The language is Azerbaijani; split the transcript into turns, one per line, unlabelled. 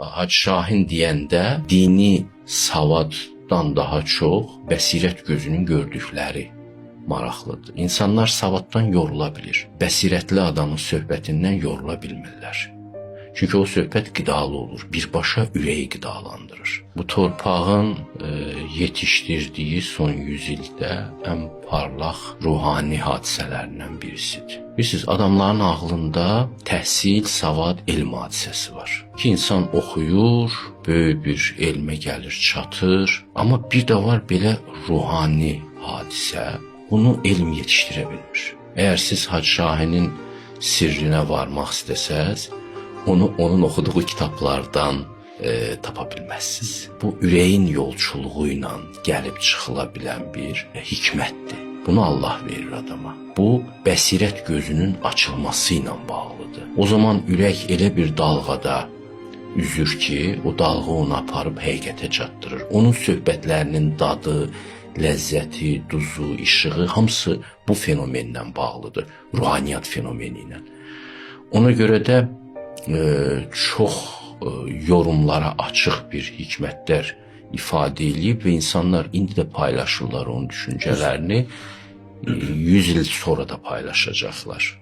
Hacı Şahin deyəndə dini savaddan daha çox bəsirət gözünün gördükləri maraqlıdır. İnsanlar savaddan yorula bilir. Bəsirətli adamın söhbətindən yorula bilmirlər. Çünki o söhbət qidalı olur, birbaşa ürəyi qidalandırır. Bu torpağın yetişdirdiyi son 100 ildə ən parlaq ruhani hadisələrindən birisidir. Bilirsiniz, adamların ağlında təhsil, savad, elm hadisəsi var. Ki insan oxuyur, böyük bir elmə gəlir, çatır, amma bir də var belə ruhani hadisə. Bunu elm yetişdirə bilmir. Əgər siz Hacı Şahinin sirrinə varmaq istəsəz, onu onun oxuduğu kitablardan tapa bilməzsiniz. Bu ürəyin yolçuluğu ilə gəlib çıxıla bilən bir hikmətdir. Bunu Allah verir adama. Bu bəsirət gözünün açılması ilə bağlıdır. O zaman ürək elə bir dalğada üzür ki, o dalğa onu aparıb həqiqətə çatdırır. Onun söhbətlərinin dadı, ləzzəti, duzu, işığı hamısı bu fenomenlə bağlıdır. Ruhaniyyat fenomeni ilə. Ona görə də çox yorumlara açıq bir hikmətlər ifadə eləyib və insanlar indi də paylaşırlar onun düşüncələrini. 100 il sonra da paylaşacaqlar.